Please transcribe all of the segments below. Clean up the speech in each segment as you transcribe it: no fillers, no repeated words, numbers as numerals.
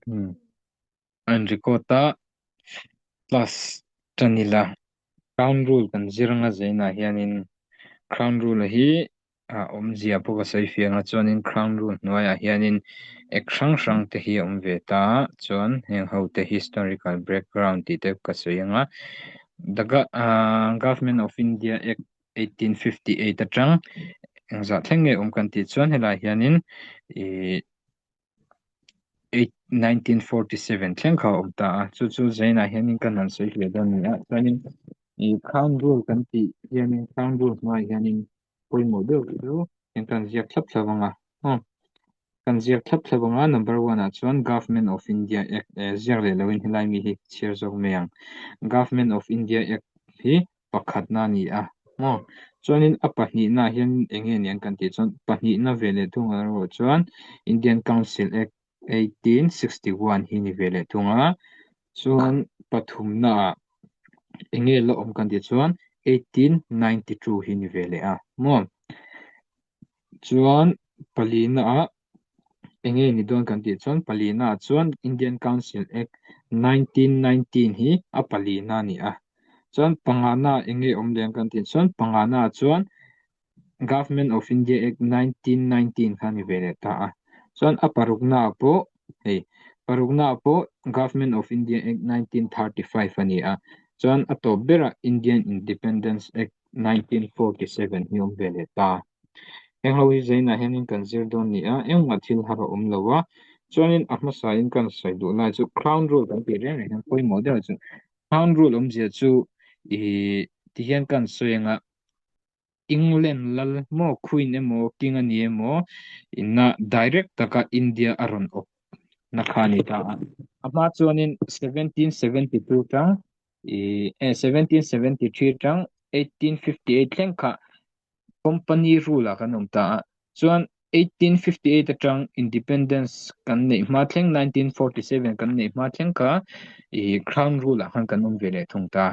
A in record a, class tan ila crown rule kan zir anga zainah hianin crown rule hi a awmzia pawh ka sawi fiah anga chuanin crown rule hnuaiah hianin ek hrang hrang te hi a awm ve ta a chuan heng ho te historical background tih te ka sawi anga the government of India act 1858 atang engzah thleng nge awm kan tih chuan helaiah hianin ih 1947 thleng kha a awm ta a chu chu zainah hianin kan han sawi hle dawn a ni a chuanin ih crown rule kan tih hianin crown rule hnuaiah hianin pawimawh deuh chu eng kan ziak thlap thlap ang a aw kan ziak thlap thlap ang a number one ah chuan government of India act eh ziak leh loin helai mi hi chhiar zawk mai ang government of India act hi pakhatna a ni a maw chuanin a pahnihna ah hian eng nge niang kan tih chuan pahnihna ve leh thung erawh chuan Indian Council Act 1861 hi ni ve leh thung a chuan pathumna ah eng nge la awm kan tih chuan 1892 hi ni ve leh a maw chuan palina ah eng nge ni dawn kan tih chuan palina ah chuan Indian Council Act 1919 hi a palina a ni a chuan pangana ah eng nge awm leh ang kan tih chuan pangana ah chuan Government of India Act 1919 kha a ni ve leh ta a chuan a parukna ah pawh hei parukna ah pawh Government of India Act 1935 a ni a chuan a tawp berah Indian Independence Act 1947 hi awm ve leh ta. Heng ho hi zainah hianin kan zir dawn ni a, engmah thil har a awm lo a, chuanin a hmasain kan sawi duh lai chu crown rule kan tih reng reng hian pawimawh deuh chu crown rule awmzia chu ih tihian kan sawi anga England lal maw queen emaw king a ni emaw inna direct taka India a rawn awp na kha a ni ta a, a hma chuanin 1772 tang ih 1773 tang 1858 thleng kha Company rule ah kan awm ta a, chuan 1858 atang Independence kan neih hma thleng 1947 kan neih hma thleng kha ih Crown rule ah khan kan awm ve leh thung ta.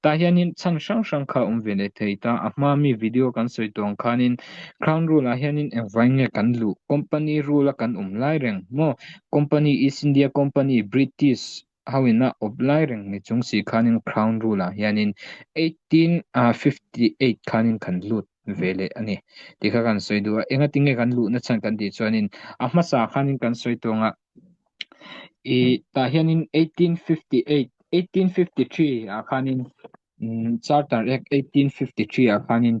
Tah hianin chhan hrang hrang kha awm ve leh thei ta, a hma mi video kan sawi tawh ang khanin Crown rule ah hianin engvai nge kan luh Company rule a kan awm lai reng maw Company East India Company British ho ina awp lai reng ni chung si khanin crown rule ah hianin 1858 khanin kan lut ve leh a ni tih kha kan sawi duh a enga tinge kan luhna chhan kan tih chuanin a hmasa khanin kan sawi tawng a ih tah hianin 1858 1853 ah khanin charter act 1853 ah khanin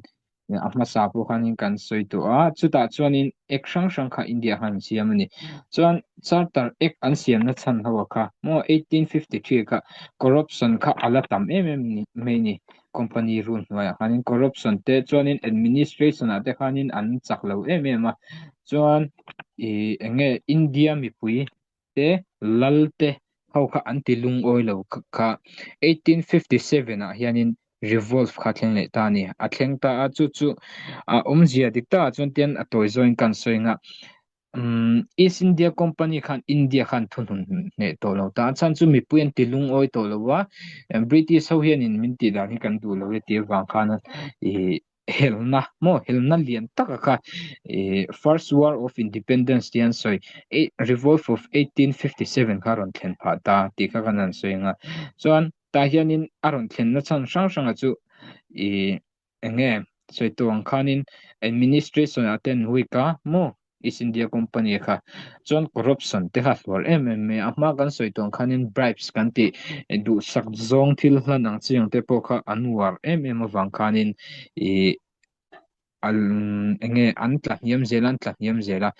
a hmasa pawh khanin kan sawi tawh a chutah chuanin act hrang hrang kha India khan an siam a ni chuan charter act an siamna chhan ho kha maw 1853 kha corruption kha a la tam em em ni mai ni company rule hnuaiah khanin corruption te chuanin administration ah te khanin an chak lo em em a chuan ih eng nge India mipui te lal te ho kha an ti lungawi lo kha 1857 ah hianin revolt kha thleng leh ta a ni a thleng ta a chu chu a awmzia dik takah chuan tian a tawi zawngin kan sawi ang a umm East India Company khan India khan thunun hneh tawh lo ta a chhan chu mipui an ti lungawi tawh lo a British ho hianin min tih dan hi kan duh lo e tih avang khan ih helna maw helna lian taka kha ih first war of independence tih an sawi eh revolt of 1857 kha a rawn thlen phah ta tih kha kan han sawi ang a chuan tah hianin a rawn thlenna chhan hrang hrang ah chu ih eng nge sawi tawh ang khanin administration ah te an weak a maw East India Company kha chuan corruption te kha hluar em em mai a hma kan sawi tawh ang khanin bribes kan tih duhsak zawng thil hlan ang chi ang te pawh kha an uar em em avang khanin ih eng nge an tla hniam zel a an tla hniam zel a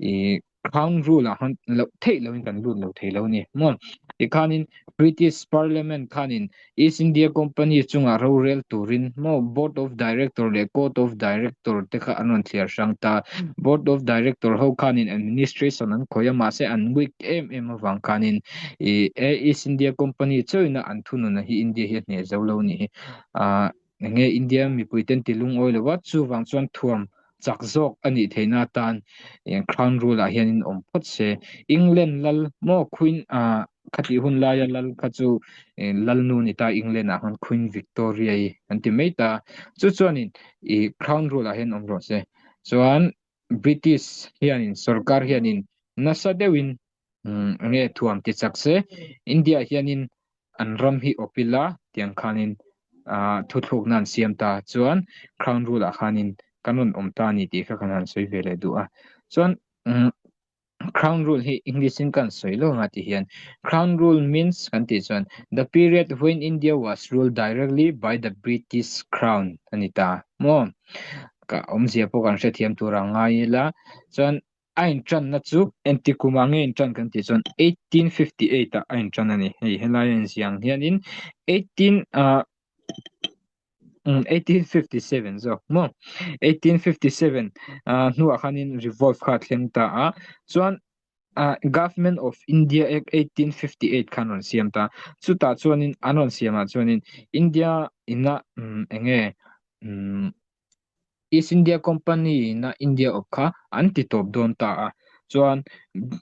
ih crown rule ah khan loh theih lohin kan lut lo thei lo a ni maw tikhanin British Parliament khanin East India Company chungah rorel turin maw Board of Director leh Court of Director te kha an rawn thliar hrang ta. Board of Director ho khanin administration an khawih a, mahse an weak em em avang khanin ih East India Company chauhin a an thununa hi India hi a hneh zo lo nih hi. Ah eng nge India mipuiten ti lungawi lo a, chuvang chuan thuam chak zawk a nih theihna atan crown rule ah hianin awm phawt se. England lal maw Queen ah khatih hun laia lal kha chu lalnu ni ta England ah khan Queen Victoria i an ti mai ta. Chu chuanin ih crown rule ah hian awm rawh se. Chuan British hianin sorkar hianin nasa deuhin. Enge thuam ti chak se India hianin an ram hi awp ila tiang khanin ah thuthlukna an siam ta chuan crown rule ah khanin kan rawn awm ta a ni tih kha kan han sawi ve leh duh a chuan crown rule hi English in kan sawi lo anga ti hian crown rule means kan tih chuan the period when India was ruled directly by the British crown a ni ta maw ka awmzia pawh kan hrethiam tur ang ngai ila chuan A inṭanna chu engti kumah nge inṭan kan tih chuan 1858 ah a inṭan a ni. Hei helai a inziah ang hianin 18 ah 1857 zawk maw 1857 ah hnuah khanin revolt kha a thleng ta a chuan ah Government of India Act 1858 khan rawn siam ta chutah chuanin an rawn siamah chuanin India ina eng nge East India Company ina India awp kha an ti tawp dawn ta a, chuan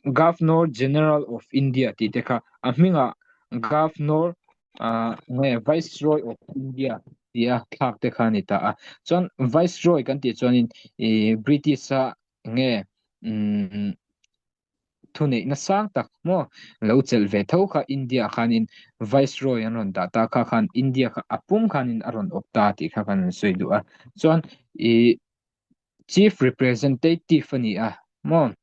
Governor General of India tih te kha a hmingah Governor nge Viceroy of India tia thlak te kha a ni ta a, chuan Viceroy kan tih chuanin ih British a nge umm. Thuneihna sang tak maw lo chelh ve tho kha India khanin Viceroy an rawn dah ta kha khan India kha a pum khanin a rawn awp ta tih kha kan rawn sawi duh a. Chuan ih Chief Representative a ni a maw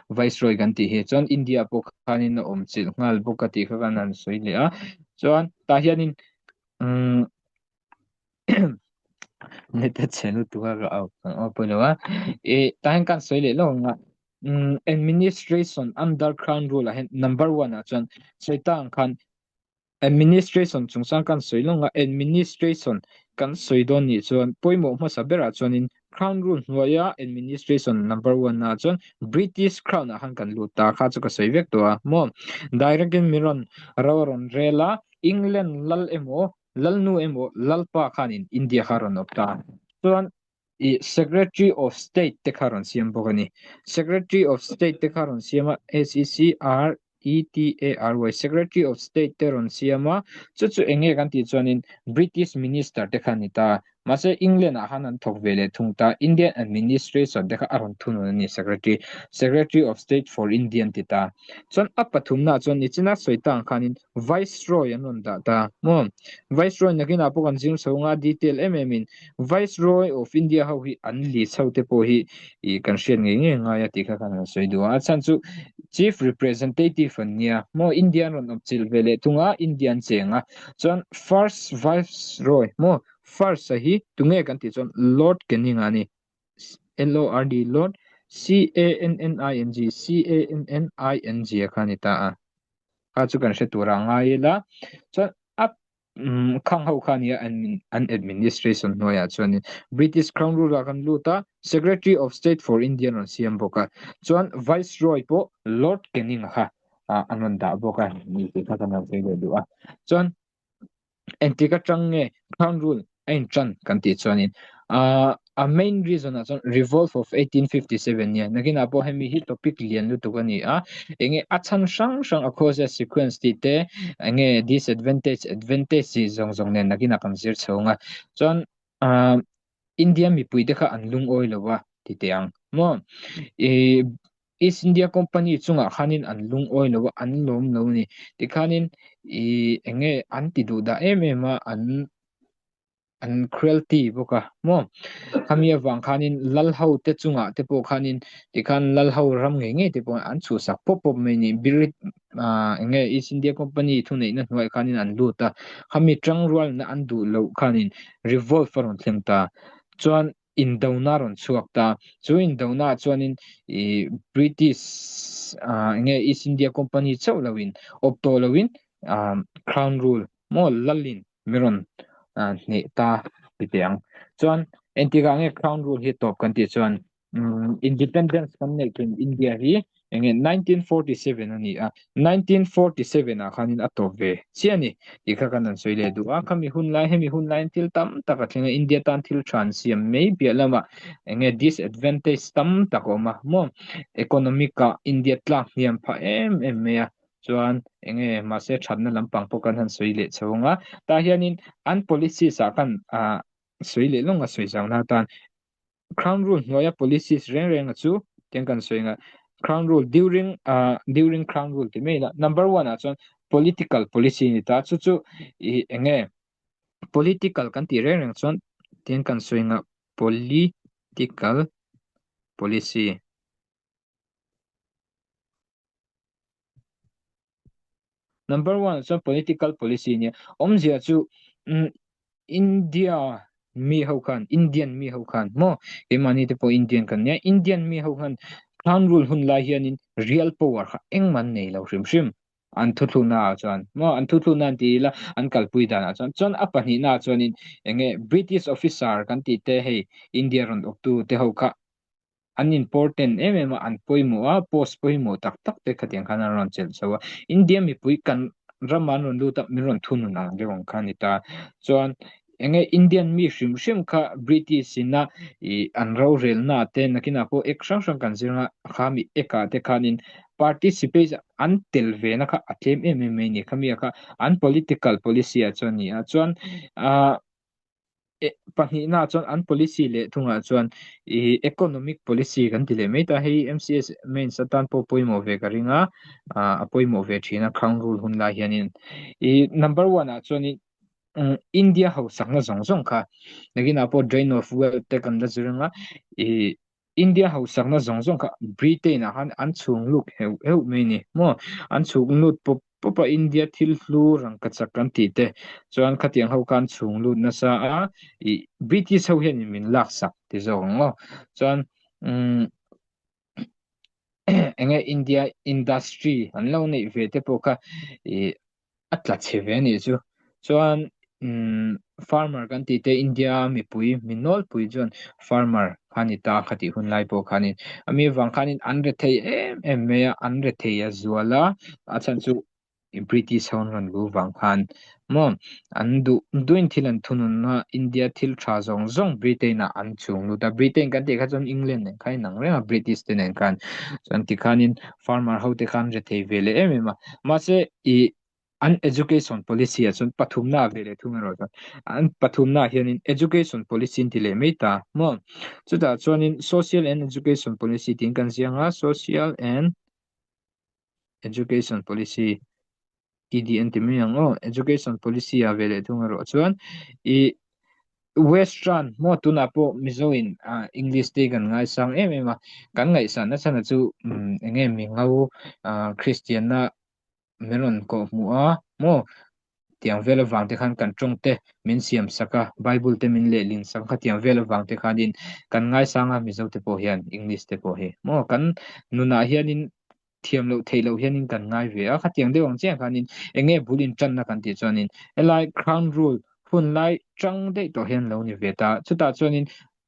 Viceroy kan tih hi chuan India pawh khanin a awm chilh nghal bawk a tih kha kan han sawi leh a. Chuan tah hianin umm Net a chhe lutuk a ka au ka au pawh lo a. Ih tah hian kan sawi leh lawk ang a. Um administration under crown rule ah hian number one ah chuan sawi ta ang khan administration chungchang kan sawi lawng a administration kan sawi dawn nih chuan pawimawh hmasa berah chuanin crown rule hnuaia administration number one ah chuan British crown ah khan kan lut ta kha chu ka sawi vek tawh a maw direct in min rawn ro a rawn rel a England lal emaw Lalnu emaw Lalpa khanin India kha rawn awp ta. Chuan i Secretary of State te kha rawn siam bawk a ni. Secretary of State te kha rawn siam a, S-E-C-R-E-T-A-R-Y, Secretary of State te rawn siam a, chu chu eng nge kan tih chuanin British Minister te kha a ni ta. Mahse England ah khan an thawk ve leh thung ta, Indian Administration te kha a rawn thunun a ni Secretary, Secretary of State for India an ti ta. Chuan a pathumna ah chuan nichina sawi ta ang khanin Viceroy an rawn dah ta maw? Viceroy nakinah pawh kan zir chho anga detail em em in Viceroy of India ho hi an list ho te pawh hi ih kan hriat ngei ngei ngai a tih kha kan rawn sawi duh a, a chhan chu Chief Representative an nia maw India an rawn awpchilh ve leh thung a, India an cheng a chuan First Viceroy maw First a hi tunge kan tih chuan Lord Canning a ni L-O-R-D Lord C-A-N-N-I-N-G C-A-N-N-I-N-G a kha a ni ta a kha chu kan hre tur a ngai ila chuan a khang ho kha nia an administration hnuaiah chuanin British Crown rule ah kan lut a Secretary of State for India an rawn siam bawk a chuan Viceroy pawh Lord Canning a kha an rawn dah bawk a ni tih kha kan rawn sawi leh duh a chuan Engtik atang nge Crown Rule a intan kan tih chuanin ahh a main reason ah chuan Revolt of 1857 nia nakinah pawh hemi hi topic lian lutuk a ni a enge a chhan hrang hrang a cause a sequence tih te enge disadvantage advantage tih zawng zawng nen nakinah kan zir chho ang a chuan ahh India mipui te kha an lungawi lo a ti teh ang maw ih East India Company chungah khanin an lungawi lo a an lawm lo a ni tikhanin ih eng nge an ti duh dah em em a an an cruelty bawk a maw khami avang khanin lal ho te chungah te pawh khanin tikhan lal ho ram ngei ngei te pawh an chhuhsak pawp pawp mai a ni Brit ah eng nge East India Company thuneihna hnuaiah khanin an lut a khami tangrualna an duh loh khanin revolt a rawn thleng ta chuan indona a rawn chhuak ta chu indona ah chuanin ih British ah eng nge East India Company chauh loin awp tawh loin ah crown rule maw lalin min rawn ah hneh ta ti teh ang chuan engtikah nge crown rule hi tawp kan tih chuan umm independence kan neih tum India hi eng nge 1947 a ni a 1947 ah khanin a tawp ve chiah a ni tih kha kan han sawi leh duh a khami hun lai hemi hun laiin thil tam tak a thleng a India tan thil tha an siam mai piah lamah eng nge disadvantage tam tak a awm a maw economic ah India tlak hniam phah em em mai a chuan eng nge mahse thatna lampang pawh kan han sawi leh chho ang a tah hianin an policies ah khan ah sawi leh lawng a sawi zau na atan Crown rule hnuaia policies reng renga chu tiang kan sawi anga. Crown rule during uh, during crown rule ti mai la number one ah chuan political policy ni ta chu chu i enge political kan tih reng reng chuan tiang kan sawi nga political policy. Number one chuan political policy nia awmzia chu umm India mi ho khan Indian mi ho khan maw keimahni te pawh Indian kan nia Indian mi ho khan crown rule hun lai hianin real power kha engmah an nei lo hrim hrim an thuthlunna ah chuan maw an thuthlunna an ti ila an kalpui danah chuan chuan a pahnihna ah chuanin eng nge British officer kan tih te hei India rawn awptu te ho kha An important em em a, an pawimawh a, post pawimawh tak tak te khatiang khan an rawn chelh chho a. India mipui kan ramah an rawn lut a, min rawn thunun ang deuh ang kha a ni ta. Chuan eng nge Indian mi hrim hrim kha British ina ih an rorelna te nakinah pawh ek hrang hrang kan zir anga khami ekah te khanin participate an tel ve na kha a tlem em em mai a ni. Khami ah kha an political policy ah chuan a ni a. Chuan ah Pahnihna chuan an policy leh thungah chuan ih economic policy kan ti leh mai ta hei MCS mains atan pawh pawimawh ve ka ring a ah a pawimawh ve thin a crown rule hun lai hianin ih number one ah chuanin India hausakna zawng zawng kha nakinah pawh drain of wealth te kan la zir ang a ih India hausakna zawng zawng kha Britain ah khan an chhung lut heuh heuh mai a ni maw an chhung lut pawp pawp a India thil hlu rangkachak kan tih te chuan khatiang ho kha an chhung lut nasa a ih British ho hian min laksak ti zawk ang aw chuan umm eng nge India industry an lo neih ve te pawh kha ih a tla chhe ve a nih chu chuan umm farmer kan tih te India mipui mi nawlpui chuan farmer kha ni ta kha tih hun lai pawh khanin a mi avang khanin an rethei em em mai a an rethei a zual a a chhan chu British ho an rawn lu vang khan maw an duh duhin thil an thunun a India thil tha zawng zawng Britain ah an chhung lut a Britain kan tih kha chuan England nen khan inang reng a British te nen khan chuan tikhanin farmer ho te khan rethei ve leh em em a mahse ih an education policy ah chuan pathumna ah ve leh thung erawh chuan an pathumna ah hianin education policy an ti leh mai ta maw chutah chuanin social and education policy tiin kan ziang a social and education policy ED an ti mai ang aw education policy ah ve leh thung erawh chuan ih western maw tunah pawh mizo in ah english te kan ngaisang em em a kan ngaihsan na chhan chu umm eng nge mi ngo ah christian na min rawn kawh hmuh a maw tiang vel avang te khan kan tawng te min siam sak a bible te min lehlin sak kha tiang vel avang te khanin kan ngaisang a mizo te pawh hian english te pawh hi maw kan nunah hianin thiam loh theih loh hianin kan ngai ve a khatiang deuh ang chiah khanin eng nge bul intanna kan tih chuanin helai crown rule hun lai chang daih tawh hian lo ni ve ta chutah chuanin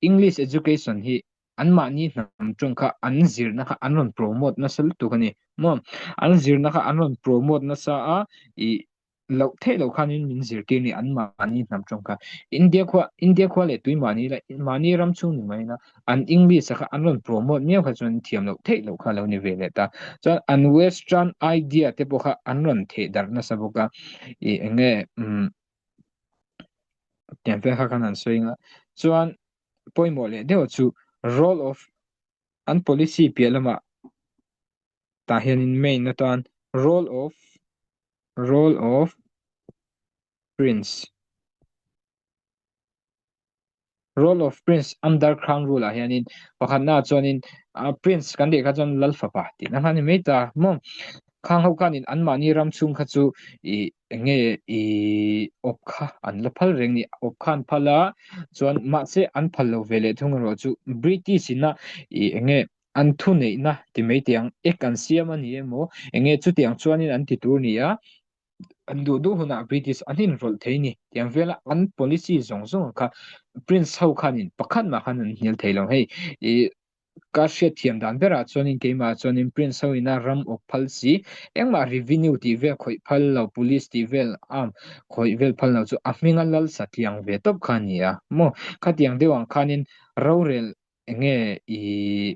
english education hi anmahni hnam tawng kha an zirna kha an rawn promote nasa lutuk a ni maw an zirna kha an rawn promote nasa a ih loh theih loh khanin min zirtir ni anmahni hnam tawng kha India khua India khua leh tui mahni la mahni ram chhung ni mai na an English a kha an rawn promote miau kha chuan thiam loh theih loh kha lo ni ve leh ta chuan an western idea te pawh kha an rawn theh darh nasa bawk a ih eng nge umm tiang vel kha khan an sawi ang a chuan pawimawh leh deuh chu role of an policy piah lamah tah hianin main atan role of role of prince role of prince under crown rule ah hianin pakhatna ah chuanin ah prince kan tih kha chuan lal fapa tihna kha a ni mai ta maw khang ho khanin anmahni ram chhung kha chu ih eng nge ih awp kha an la phal reng ni awp kha an phal a chuan mahse an phal lo ve leh thung erawh chu British ina ih eng nge an thuneihna ti mai teh ang ek an siam a ni emaw eng nge chutiang chuanin an ti tur ni a an duh duh hunah British an inrawlh thei ni tiang vela an policy zawng zawng kha prince ho khanin pakhat mah khan an hnial thei lo hei ih ka hriatthiam dan berah chuanin keimah chuanin prince ho ina ram awk phal si engmah revenue tih vel khawih phal lo police tih vel arm khawih vel phal lo chu a hminga lal satliang ve tawp kha a ni a maw khatiang deuh ang khanin rorel eng nge ih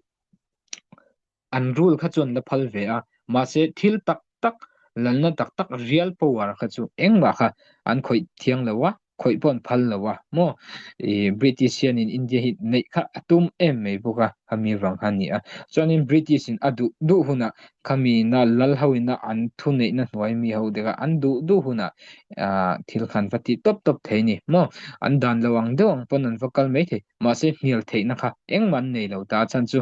an rule kha chu an la phal ve a mahse thil tak tak lalna tak tak real power kha chu engmah kha an khawih thiang lo a. Khawih pawh an phal lo a maw? Ih British hianin India hi neih kha a tum em mai bawk a, khami vang kha a ni a. Chuanin British in a duh duh hunah khami na lal ho ina an thu neihna hnuai mi ho te kha an duh duh hunah ah thil kha an va tih tawp tawp thei a ni maw? An dan lo ang deuh ang pawn an va kal mai thei. Mahse hnial theihna kha engmah an nei lo ta a chhan chu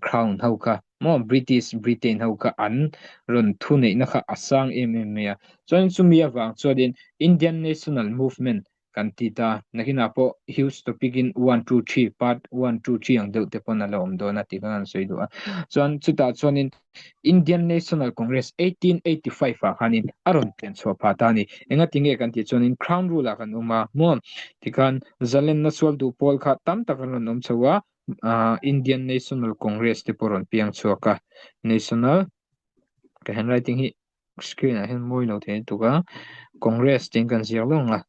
Crown ho kha maw British Britain ho kha an rawn thu neihna kha a sang em em mai a. Chuan chumi avang chuanin Indian National Movement kan ti ta. Nakinah pawh huge topic in one two three part one two three ang deuh te pawn a la awm dawn a tih kha kan sawi duh a. Chuan chutah chuanin Indian National Congress 1885 ah khanin a rawn pian chhuah phah ta a ni. Engati nge kan tih chuanin Crown Rule ah kan awm a maw? Tikhan zalenna sual duh pawl kha tam tak an rawn awm chho a, Indian National Congress te pawh a rawn piang chhuak a. National ka handwriting hi screen ah hian mawi lo thei lutuk a, Congress tiin kan ziak lawng a.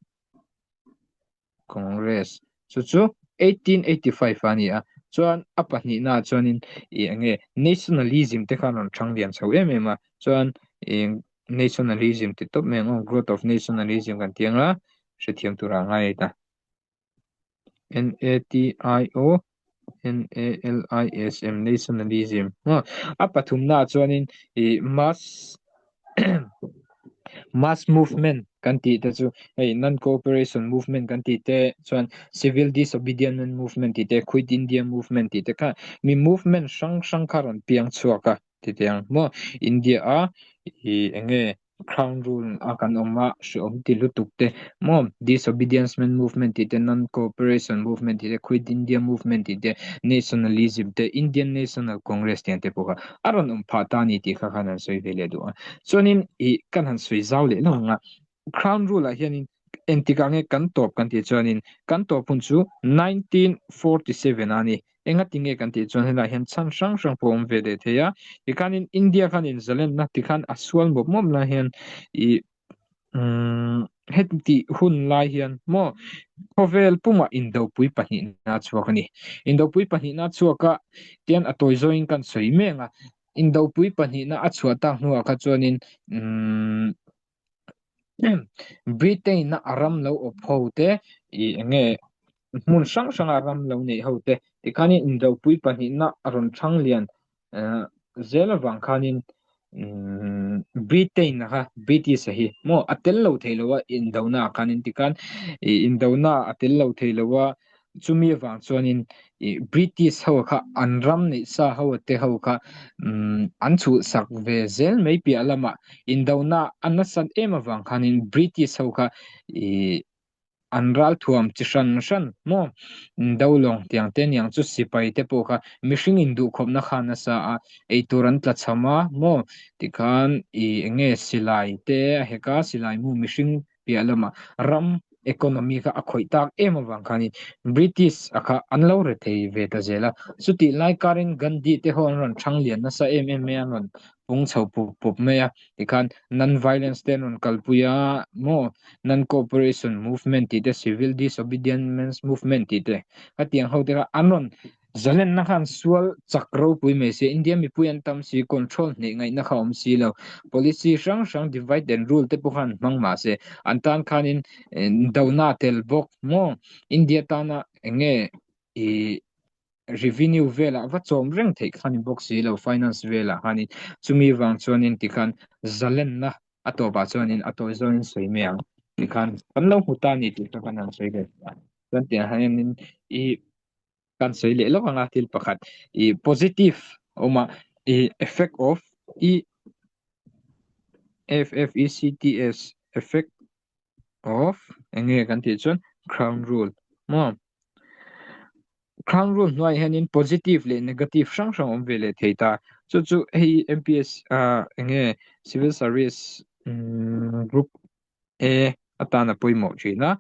Congress chu chu 1885 a ni a, chuan a pahnihna ah chuanin ih eng nge nationalism te khan rawn thang lian chho em em a, chuan ih nationalism ti tawp mai ang aw growth of nationalism kan tih anga hrethiam tura ngai a ni ta. N A T I O N A L I S M nationalism a pathumna ah chuanin ih mass mass movement kan tih te chu hei non cooperation movement kan tih te chuan civil disobedience movement tih te quit India movement tih te kha mi movement hrang hrang kha rawn piang chhuak a ti teh ang maw India a ih eng nge Crown rule a kan awm a, hreawm ti lutuk te maw Disobedience Movement tih te, Non-Cooperation Movement tih te, Quit India Movement tih te, Nationalism te, Indian National Congress tih ang te pawh kha a rawn awm phah ta a ni tih kha khan an sawi ve leh duh a. Chuanin ih kan han sawi zau leh lo ang a, Crown rule ah hianin engtikah nge kan tawp kan tih chuanin kan tawp hun chu 1947 a ni. Engati nge kan tih chuan helaiah hian chhan hrang hrang pawh a awm ve leh thei a, tikhanin India khanin zalenna tikhan a sual mawp mawp lai hian ih umm heti hun lai hian maw khawvel pumah indopui pahnihna a chhuak a ni. Indopui pahnihna a chhuak a tian a tawi zawngin kan sawi mek a, indopui pahnihna a chhuah tak hnuah kha chuanin umm Britain-a a ram lo awp ho te ih eng nge hmun hrang hranga ram lo neih ho te tikhanin indopui pahnihna a rawn thang lian eh zel avang khanin umm Britain-a kha British-a hi maw a tel lo thei lo a indona ah khanin tikhan ih indona a tel lo thei lo a. Chumi avang chuanin ih British ho kha an ram neih sa ho te ho kha umm an chhuhsak ve zel mai piah lamah indona a nasat em avang khanin British ho kha ih an ralthuam chi hran hran maw indo lawng tiang te aniang chu sipai te pawh kha mihring induhkhawpna kha a nasa a eitur an tla cham a maw tikhan ih eng nge silai te a hek a silai mu mihring piah lamah ram economy kha a khawih tak em avang khanin British a kha an lo re thei ve ta zel a, chutih lai karin Gandhi te ho an rawn thang lian nasa em em mai a, an rawn pung chho pup pup mai a, tikhan non-violence te an rawn kalpui a maw non-cooperation movement tih te civil disobedience movement tih te khatiang ho te kha an rawn Zalenna khan sual chak ropui mai se, India mipui an tam si, control hneih ngaihna kha awm si lo. Policy hrang hrang divide and rule te pawh khan hmang mah se, an tan khanin dona tel bawk maw? India tana eng nge ih revenue velah va chawm reng theih kha ni bawk si lo, finance velah khanin chumi vang chuanin tikhan zalenna a tawpah chuanin a tawi zawngin sawi mai ang tikhan kan lo hmu ta a ni tih kha kan han sawi ve a. Chuan tiang hianin ih kan sawi leh lawk anga thil pakhat ih positive a awm a ih effect of E F F E C T S effect of eng nge kan tih chuan crown rule maw crown rule hnuaiah hianin positive leh negative hrang hrang awm ve leh thei ta chu chu hei M_P_S ah eng nge civil service umm group E atan a pawimawh thin a,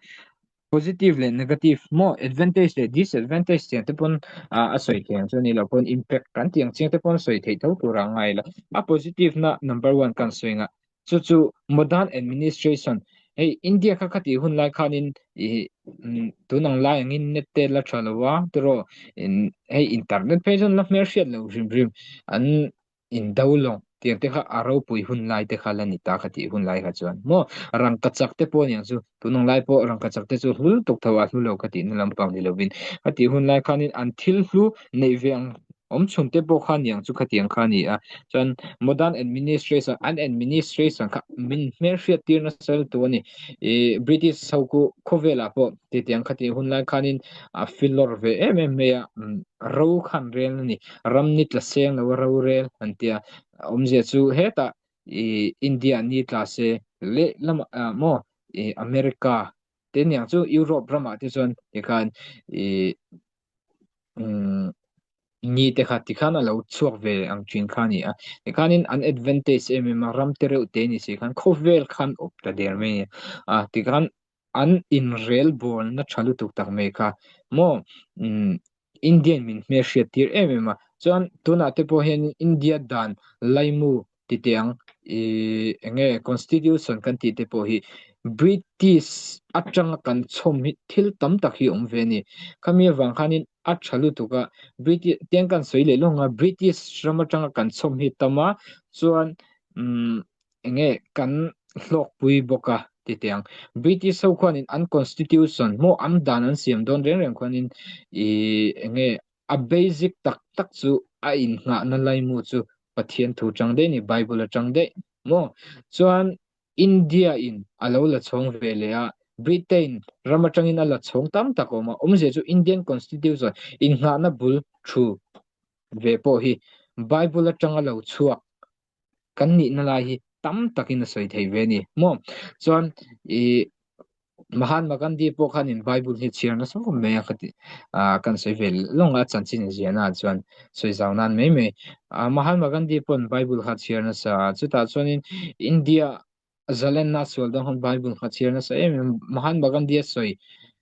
positive leh negative maw advantage leh disadvantage tiang te pawn a sawi thei ang chu a ni lo pawn impact kan tih ang chiang te pawn sawi theih tho tur a ngai lo. A positive na number one kan sawi ngah chu chu modern administration hei India kha khatih hun lai khanin ih tun ang lai angin net te la tha lo a tiraw hei internet phei chuan la hmelhriat lo hrim hrim an indo lawng. Tiang te kha a ropui hun lai te kha la ni ta kha tih hun lai kha chuan maw rangkachak te pawh aniang chu tunang lai pawh rangkachak te chu hlu lutuk tho a hlu lo ka tihna lampang ni lovin a tih hun lai khanin an thil hlu neih ve ang awm chhun te pawh kha aniang chu khatiang kha a ni a chuan modern administration an administration kha min hmelhriat tir nasa lutuk a ni ih British ho khu khawvelah pawh titiang khatih hun lai khanin a filawr ve em em mai a ro kha an rel a ni. Ram ni tla seng lo a rorel an tia awmzia chu hetah ih India ni tla se lehlamah ah maw ih America te aniang chu Europe ramah te chuan tikhan ih umm ni te kha tikhan a lo chhuak ve ang thin kha a ni a tikhanin an advantage em em a ram te reuh te ni si khan khawvel khan awp ta der mai a ni a tikhan an inrelbawlna tha lutuk tak mai kha maw umm Indian min hmelhriat tir em em a chuan tunah te pawh hian India dan laimu ti teh ang ih eng nge constitution kan tih te pawh hi British atanga kan chhawm hi thil tam tak hi a awm ve a ni khami avang khanin a tha lutuk a British tiang kan sawi leh lawng a British ram atanga kan chhawm hi tam a chuan umm eng nge kan hlawkpui bawk a ti teh ang. British ho khuanin an constitution maw an dan an siam dawn reng reng khuanin ih eng nge a basic tak tak chu a innghahna laimu chu Pathian thu chang daih a ni Bible atang daih maw chuan India in a lo la chhawng ve leh a Britain ram atangin a la chhawng tam tak a awm a awmzia chu Indian constitution innghahna bul thu ve pawh hi Bible atanga lo chhuak kan nihna lai hi tam takin a sawi thei ve a ni maw chuan ih Mahatma Gandhi pawh khanin Bible hi chhiar nasa khawp mai a khati ah kan sawi ve lawng a chanchin ziahna ah chuan sawi zau nan mai mai ah Mahatma Gandhi pawn Bible kha chhiar nasa a chutah chuanin India Zalenna sual dawn khan Bible kha chhiar nasa em em Mahatma Gandhi a sawi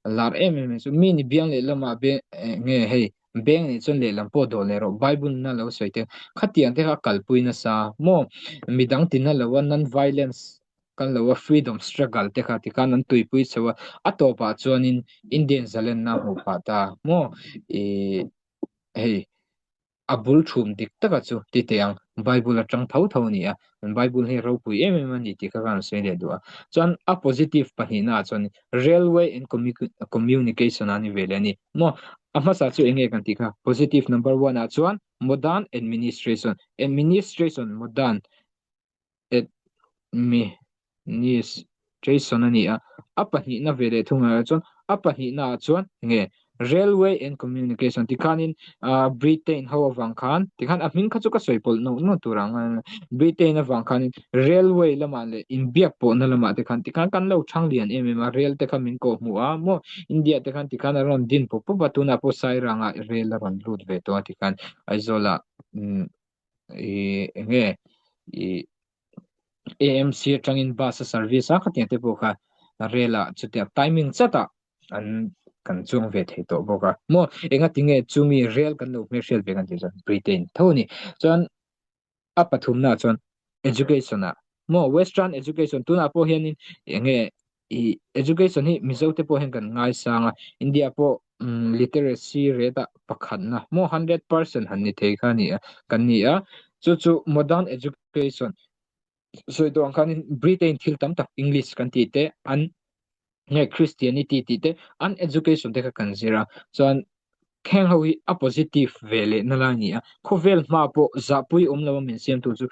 lar em em chu mi ni biang lehlamah beng nge hei beng nih chuan lehlam pawh dawh leh rawh Bible na lo sawi te khatiang te kha kalpui nasa maw midang tina lo a non violence kan lo a freedom struggle te kha tikhan an tuipui chho a a tawpah chuanin Indian zalenna a hmuh phah ta maw ih hei. A bul thum dik taka chu ti teh ang, Bible atang tho tho a ni a, Bible hi ropui em em a ni tih kha ka rawn sawi leh duh a. Chuan a positive pahnihna ah chuan Railway and Communication ah a ni ve leh a ni. Maw a hmasa chu eng nge kan tih kha? Positive number one ah chuan Modern Administration, Administration Modern Administration a ni a, a pahnihna ve leh thung ah chuan a pahnihna ah chuan nge Railway and Communication tikhanin ah Britain ho avang khan tikhan a hming kha chu ka sawi pawlh nawk nawk tur ang a Britain avang khanin Railway lamah leh inbiak pawhna lamah te khan tikhan kan lo thang lian em em a rail te kha min kawh hmuh a maw India te khan tikhan a rawn din pawp pawp a tunah pawh Sairangah rail a rawn lut ve tawh a tikhan Aizawlah umm ih eng nge ih AMC atangin bus a service a khatiang te pawh kha rail ah chutia timing chat ah an kan chuang ve thei tawh bawk a maw engati nge chumi rail kan lo hmelhriat ve kan tih chuan Britain tho a ni chuan a pathumna ah chuan education ah maw western education tunah pawh hianin eng nge ih education hi Mizo te pawh hian kan ngaisang a India pawh umm literacy rate ah pakhatna maw 100% han ni thei kha a ni a kan ni a chu chu modern education sawi tawh ang khanin Britain thil tam tak English kan tih te an nge Christianity tih te an education te kha kan zir a chuan Heng ho hi a positive ve leh na lai a ni a, khawvel hma pawh zahpui awm lo a min siamtu chu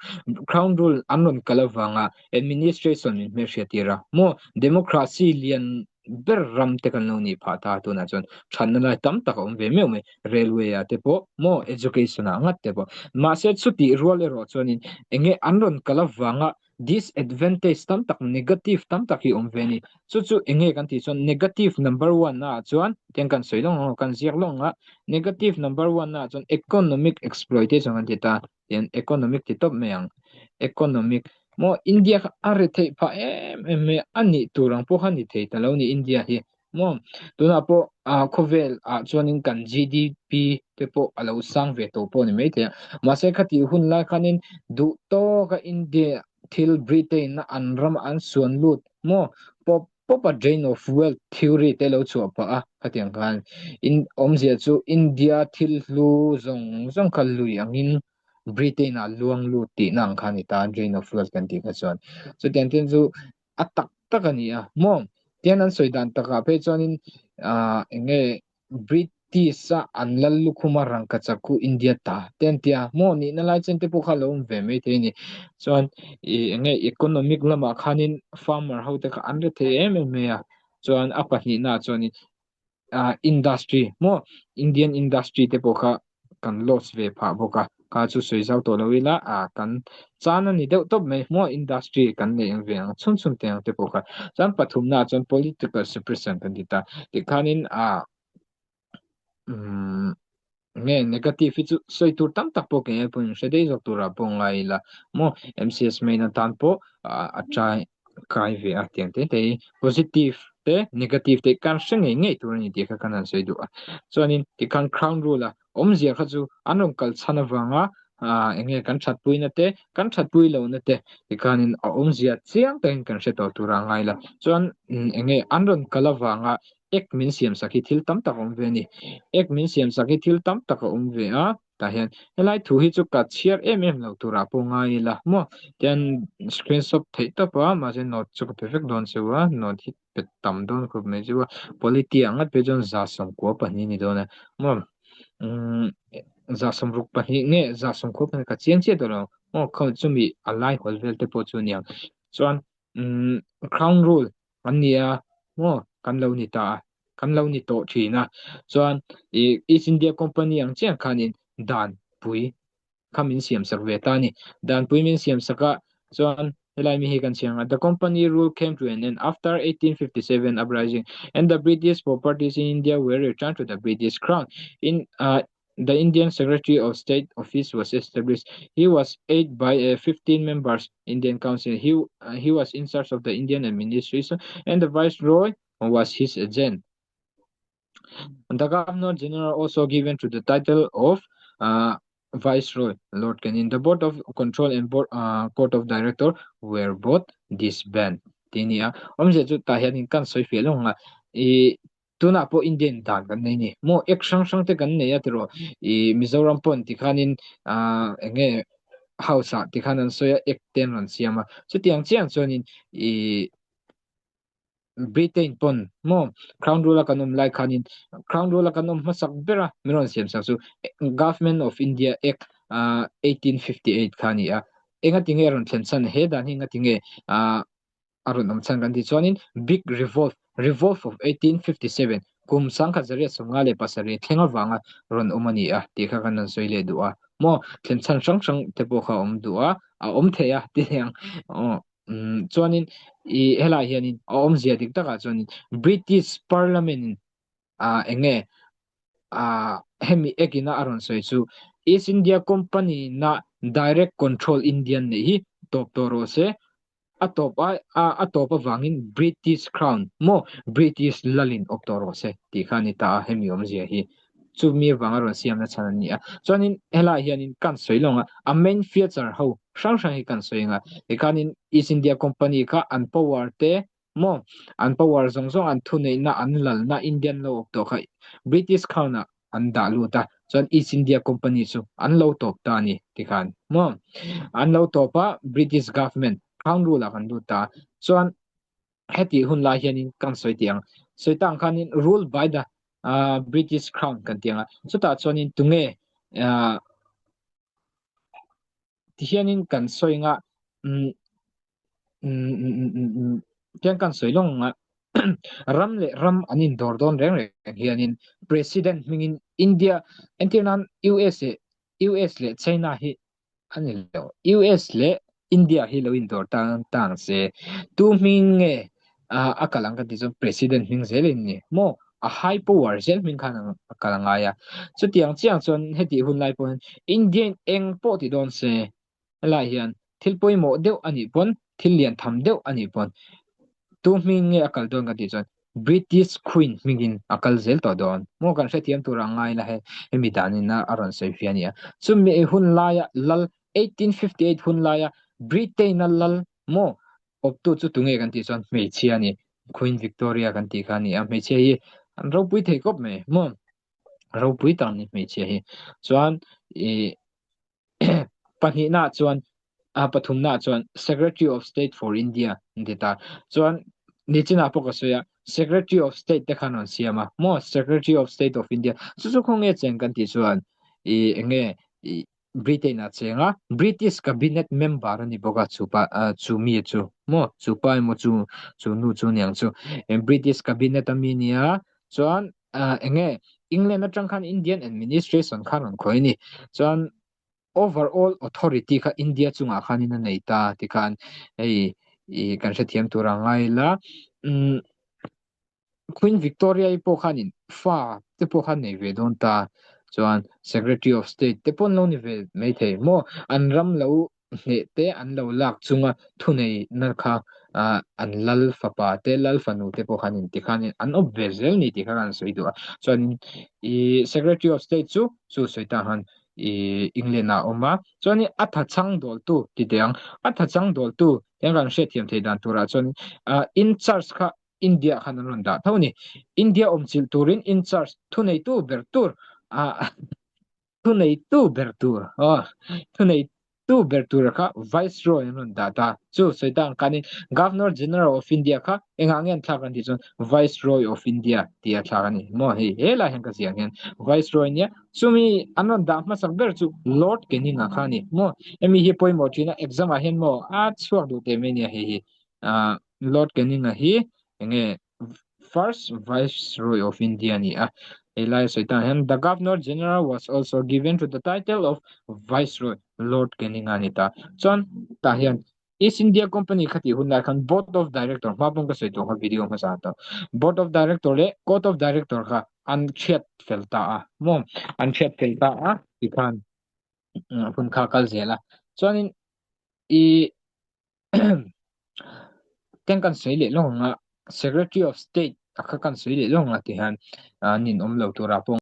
Crown Rule an rawn kal avanga administration min hmelhriat tir a, maw democracy lian ber ram te kan lo nih phah ta tunah chuan thatna lai tam tak a awm ve meuh mai, railway ah te pawh maw education ah ngat te pawh mahse chutih rual erawh chuanin eng nge an rawn kal avanga Disadvantage tam tak, negative tam tak hi awm ve a ni. Chu chu eng nge kan tih chuan negative number one naah chuan tiang kan sawi lawng lawng a, kan ziak lawng a, negative number one naah chuan economic exploitation kan ti ta, tian economic ti tawp mai ang. Economic maw India kha a ri theih phah em em mai a, a nih tur ang pawh kha ni thei ta lo ni India hi. Maw tunah pawh ah khawvel ah chuanin kan GDP te pawh a lo sang ve tawh pawh a ni maithei a mahse khatih hun lai khanin duh tawka India thil Britain a an rama an suan lut maw pawp pawp a drain of wealth theory te lo chhuah pah a khatiang khan in awmzia chu India thil hlu zawng zawng kha lui angin. Britain ah luang lut tihna ang kha a ni ta, drain of wealth kan tih kha chuan. Chutiang thil chu a tak tak a ni a maw? Tihian an sawi dan takah phei chuanin ah eng nge British a an lal lukhum a rangkachak khu India ta te an ti a maw? Nihna lai chen te pawh kha a lo awm ve maithei a ni. Chuan ih eng nge economic lamah khanin farmer ho te kha an re thei em em mai a, chuan a pahnihnaah chuanin ah industry maw Indian industry te pawh kha kan loss ve phah bawk a kha chu sawi zau tawh lo ila ah kan chan a ni deuh tawp mai maw industry kan neih ang ve ang chhun chhun te ang te pawh kha chuan pathumna ah chuan political suppression kan ti ta tikhanin ah umm Nge negative hi chu sawi tur tam tak pawh kei ai pawhin hre daih zawk turah pawh ngai ila maw MCS main atan pawh a try kai ve a tiang te te hi positive te negative te kan hre ngei ngei tur a ni tih kha kan han sawi duh a chuanin tikhan crown rule a awmzia kha chu an rawn kal chhan avanga ah eng nge kan thatpuina te kan thatpui lohna te tikhanin a awmzia chiang takin kan hre tawh turah ngai ila chuan eng nge an rawn kal avanga Ek min siam sak hi thil tam tak a awm ve a ni. Ek min siam sak hi thil tam tak a awm ve a, tah hian helai thu hi chu ka chhiar em em lo turah pawh ngai ila maw tian screenshot theih tawp a mahse note chu ka pe vek dawn cheu a note hi pe tam dawn khawp mai chu a quality ang ngat phei chuan 192 a ni dawn a maw umm 62 nge 92 ka chiang chiah tawh lo maw khaw chumi a lai hawl vel te pawh chu a niang chuan umm crown rule an ni a maw kan lo ni ta a kan lo ni tawh thin a chuan ih East India Company ang chiah khanin dan pui kha min siam sak ve ta a ni dan pui min siam sak a chuan helai mi hi kan chhiar ang a the company rule came to an end after 1857 uprising and the British properties in India were returned to the British crown in ah The Indian Secretary of State office was established. He was aided by a 15 members Indian Council. He, uh, he was in charge of the Indian administration and the Viceroy was his agent. The Governor General also given to the title of uh, Viceroy Lord Canning. The Board of Control and Board, uh, Court of Director were both disbanded. Tini a awmzia chu tah hianin kan sawi fiah lo ang a i Tunah pawh Indian dan kan nei a ni. Maw ek hrang hrang te kan nei a tiraw ih Mizoram pawn tikhanin ah eng nge house ah tikhan an sawi a ek te an rawn siam a chutiang chiang chuanin ih Britain pawn maw crown rule a kan awm lai khanin crown rule a kan awm hmasak ber a min rawn siam sak chu Government of India Act ah 1858 kha a ni a engatinge a rawn thlen chhan he dan hi engatinge ah a rawn awm chhan kan tih chuanin Big Revolt, Revolt of 1857, kum 1957 thleng avanga rawn awm a ni a tih kha kan rawn sawi leh duh a maw thlen chhan hrang hrang te pawh kha a awm duh a a awm thei a ti ang aw umm chuanin ih helaiah hianin a awmzia dik takah chuanin British Parliament in ah eng nge ah hemi ek ina a rawn sawi chu East India Company na direct control Indian neih hi tawp tawh rawh se a tawp a a tawp avangin British Crown maw British lalin awp tawh rawh se tih kha a ni ta a hemi awmzia hi chumi avanga rawn siamna chhan a ni a chuanin helaiah hianin kan sawi lo ang a a main feature ho hrang hrang hi kan sawi ang a tikhanin East India Company kha an power te maw an power zawng zawng an thuneihna an lalna Indian lo awp tawh kha British Crown ah an dah lut a chuan East India Company chu an lo tawp ta a ni tikhan maw an lo tawp a British government crown rule ah kan lut ta chuan hetih hun lai hianin kan sawi tih ang sawi ta ang khanin rule by the uh, British crown kan ti ang a chutah chuanin tunge uh, tihianin kan sawi nga um tiang kan sawi lawng a ram leh ram an indawr dawn reng reng hianin president hmingin India entir nan US leh US leh China hi a ni lo US leh India hi lo indawr tan tang se tu hming nge a kal ang ka tih chuan president hming zel in ni maw a high power zel hming khan a kal a ngai a chutiang chiang chuan hetih hun lai pawhin India in eng pawh ti dawn se Helaiah hian thil pawimawh deuh a nih pawn, thil lian tham deuh a nih pawn tu hming nge a kal dawn kan tih chuan British Queen hmingin a kal zel tawh dawn. Maw kan hrethiam tur ang ngai la he hemi danin a rawn sawi fiah a ni a. Chumi hun laia lal 1858 hun laia Britain-a lal maw awptu chu tunge kan tih chuan hmeichhia a ni. Queen Victoria kan tih kha a ni a. Hmeichhia hi an ropui thei khawp mai maw ropui tak a ni hmeichhia hi. Chuan ih. Pahnihnaah chuan a pathumnaah chuan Secretary of State for India an ti ta. Chuan nichinah pawh ka sawi a, Secretary of State te khan rawn siam a maw Secretary of State of India chu chu khawnge cheng kan tih chuan ih enge ih Britain ah cheng a British cabinet member a ni bawk a chu pa chu mi chu maw chu pa emaw chu chu nu chu niang chu British cabinet a mi nia chuan enge England atang khan Indian administration khan rawn khawih a ni chuan Overall authority kha India chungah khanin a nei ta tikhan hei ih kan hrethiam tur ang ngai ila umm Queen Victoria-i pawh khanin fa te pawh khan nei ve dawn ta chuan Secretary of State te pawh an lo ni ve maithei maw an ram lo hneh te an lo lak chunga thuneihna kha ah an lal fapa te lal fanu te pawh khanin tikhanin an awp ve zel ni tih kha kan sawi duh a chuanin ih Secretary of State chu chu sawi ta han ih England ah a awm a chuanin a tha chhang dawltu ti teh ang a tha chhang dawltu hian kan hriatthiam theih dan turah chuan ah in charge kha India ah khan an rawn dah tho a ni India awm chilh turin in charge thuneitu ber tur ah thuneitu ber tur aw thunei tu ber tura kha Viceroy an rawn dah ta. Chu sawi ta ang khanin Governor General of India kha engah nge an thlak an tih chuan Viceroy of India tih a thlak a ni. Maw hei helai hian ka ziah ang hian Viceroy nia chumi an rawn dah hmasak ber chu Lord Canning-a kha a ni. Maw hemi hi pawimawh thin a exam ah hian maw a chhuak duh teh mai nia hei hi. Ah Lord Canning-a hi enge First Viceroy of India a ni a, helai sawi tan hian The Governor General was also given to the title of Viceroy Lord Canning a ni ta. Chuan tah hian East India Company kha tih hun lai khan Board of Director hma pawm ka sawi tawh kha video hmasa tawh. Board of Director leh Court of Director kha an thiat fel ta a maw an thiat fel ta a tikhan hun kha kal zel a. Chuanin i Ten kan sawi leh lawng ang a, Secretary of State a kha kan sawi leh lawng ang a ti hian an inawm lo tura pawh.